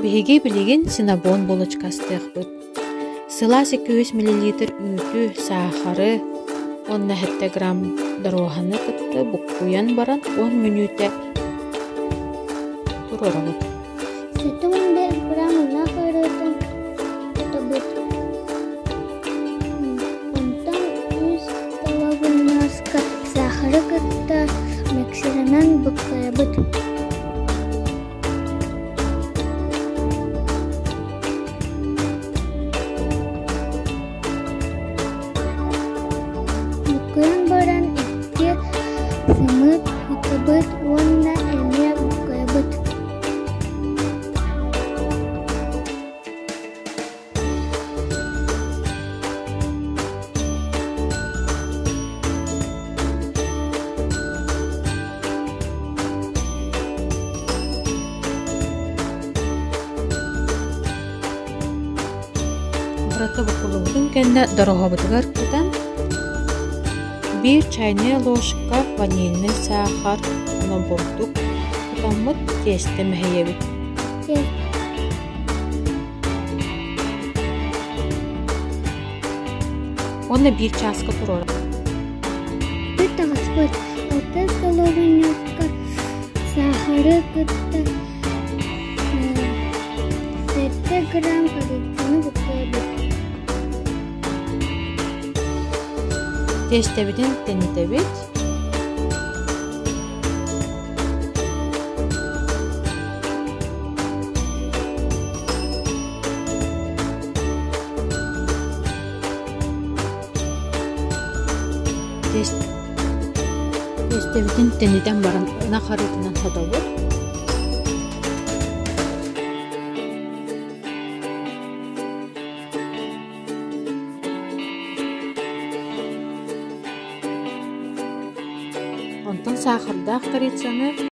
Биһиги билигин синабон булочка астыахпыт. Сылаас 200 миллилитр үүтү, саахары уонна 7 грамм доруоһаны кытта буккуйан баран 10 мүнүүтэ туруорабыт. 75 грамм ынах арыытын кутабыт. Онтон үс столовый саахары кытта миксерынан буккуйабыт. Буккуйан баран икки сымыыт кутабыт уонна эмиэ буккуйабыт. Барыта буккуллубутун кэннэ дороһобутугар кутан биир чайная ложка ванильный саахар уонна бурдук кутаммыт тиэстэ мэһийэбит. Уонна биир чааска туруорабыт. Таҕыспыт алта столовай ньуоска саахары кытта 7 грамм корицаны буккуйабыт. Тиэстэбитин тэнитэбит. Тиэстэбитин тэнитэн баран ынах арыытынан сотобут. Онтон саахардаах корицаны.